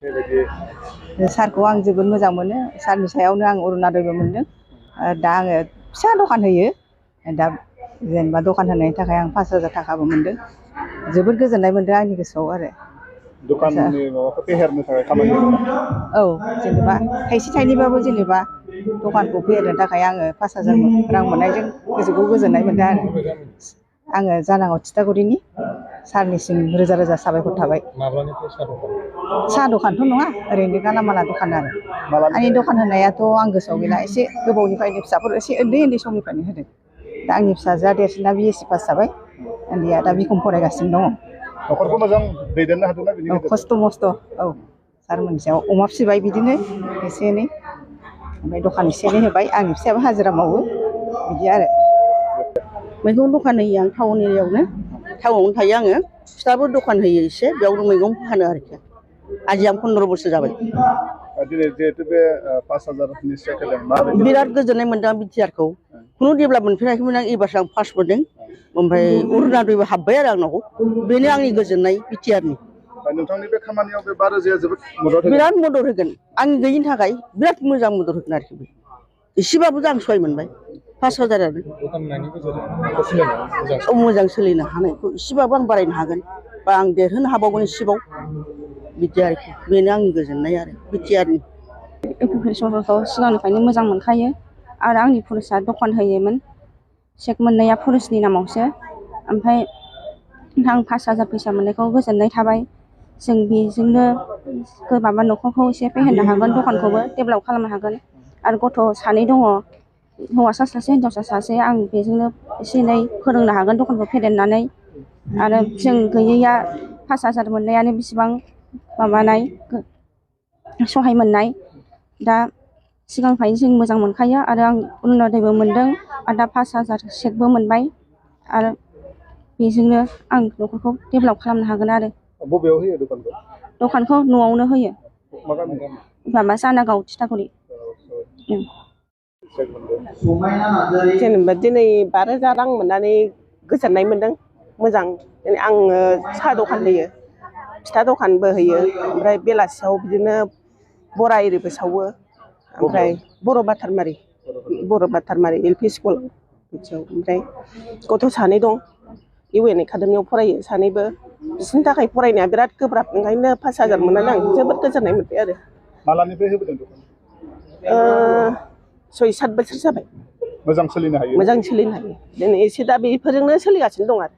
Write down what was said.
सारखौ आं जोबोद मोजां मोनो। सारनि सायावनो आं अरुनदयबो मोनदों। दा आङो फिसा दखान होयो। दा जेनेबा दखान होनायनि थाखाय आं 5,000 थाखाबो मोनदों। जोबोद गोजोननाय मोनदों आंनि गोसोआव आरो। दखाननि माबाखौ फेहेरनो थाखाय खामानि औ जेनेबा थाइसे थाइनैबाबो जेनेबा दखानखौ फेहेरनो थाखाय आङो 5,000 रां मोननायजों गोसोखौ गोजोननाय मोनदों आरो। आङो जानागाव थिथागुरिनि। सारनिसिम रोजा रोजा साबायखर थाबाय। माब्लानिफ्राय साहा दखानथ' नङा, ओरैनो गालामाला दखान आरो। आंनि दखान होनायाथ' आं गोसोआव गैला, एसे गोबावनिफ्रायनो फिसाफोर एसे उन्दै समनिफ्रायनो होदों। दा आंनि फिसाजोआ देरसिना BSc पास जाबाय, उन्दैया दा BCom फरायगासिनो दङ। न'खरखौ मोजां दैदेननो हादोंना बिनि गेजेरजों? खस्थ' मस्थ' औ सार मोनसेयाव अमा फिसिबाय बिदिनो एसे एनै, ओमफ्राय दखान एसे एनै होबाय। आंनि फिसायाबो हाजिरा मावो बिदि आरो। मैगं दखान होयो आं टाउन एरियायावनो। टाउनावनो थायो आङो। फिथाबो दखान होयो एसे, बेयावनो मैगं फानो आरोखि। आजि आं 15 बोसोर जाबाय। दिनै जिहेतु बे 5,000 सेक होदों, माबायदि बिराद गोजोननाय मोनदों आं बिटिआरखौ। खुनु डेभेलप मोनफेराखैमोन आं, एबारसो आं फार्स्ट मोनदों। ओमफ्राय अरुनदयबो हाबबाय आरो आंनाव। बेनो आंनि गोजोननाय बिटिआरनि। नोंथांनि बे खामानियाव बे 5,000 जोबोद मदद होगोन। बिराद मदद होगोन। आं गैयिनि थाखाय बिराद मोजां मदद होगोन आरोखि बे। एसेबाबो आं सहाय मोनबाय। 5,000 मोजां सोलिनो हानायखौ एसेबाबो आं बारायनो हागोन, बा आं देरहोनो हाबावगोन एसेबाव बिदि आरोखि। बेनो आंनि गोजोननाय आरो बिटिआरनि। एप्लिकेसनफोरखौ सिगांनिफ्रायनो मोजां मोनखायो आरो आंनि फरिसा दखान होयोमोन। सेक मोननाया फरेस्टनि नामावसो। ओमफ्राय आं 5,000 फैसा मोननायखौ गोजोननाय थाबाय। जों बेजोंनो माबा न'खरखौ एसे फेहेरनो हागोन, दखानखौबो डेभेलप खालामनो हागोन। आरो गथ' 2 दङ, हौवासा सासे हिनजावसा सासे। आं बेजोंनो एसे एनै फोरोंनो हागोन दखानखौ फेदेरनानै। आरो जों गैयैया 5,000 मोननायानो बेसेबां माबानाय सहाय मोननाय। दा सिगांनिफ्रायनो जों मोजां मोनखायो आरो आं अरुनदयबो मोनदों आरो दा 5,000 सेकबो मोनबाय। आरो बेजोंनो आं न'खरखौ डेभेलप खालामनो हागोन आरो। बबेयाव होयो दखानखौ? दखानखौ न'आवनो होयो। माबा जानागाव थिथागुरि। जेनेबा दिनै 5,000 रां मोननानै गोजोननाय मोनदों। मोजां। आङो साहा दखान होयो, फिथा दखानबो होयो। ओमफ्राय बेलासियाव बिदिनो बरा एरिबो सावो। ओमफ्राय बर' बातारमारि LP स्कुल बिदियाव। ओमफ्राय गथ' 2 दं, UN एकाडेमियाव फरायो 2बो। बिसोरनि थाखाय फरायनाया बिराद गोब्राब, ओंखायनो 5,000 मोननानै आं जोबोद गोजोननाय मोनबाय आरो। मालानिफ्राय होबोदों दखान? 6-7 बोसोर जाबाय। मोजां सोलिनो हायो? मोजां सोलिनो हायो। दिनै एसे दा बेफोरजोंनो सोलिगासिनो दं आरो।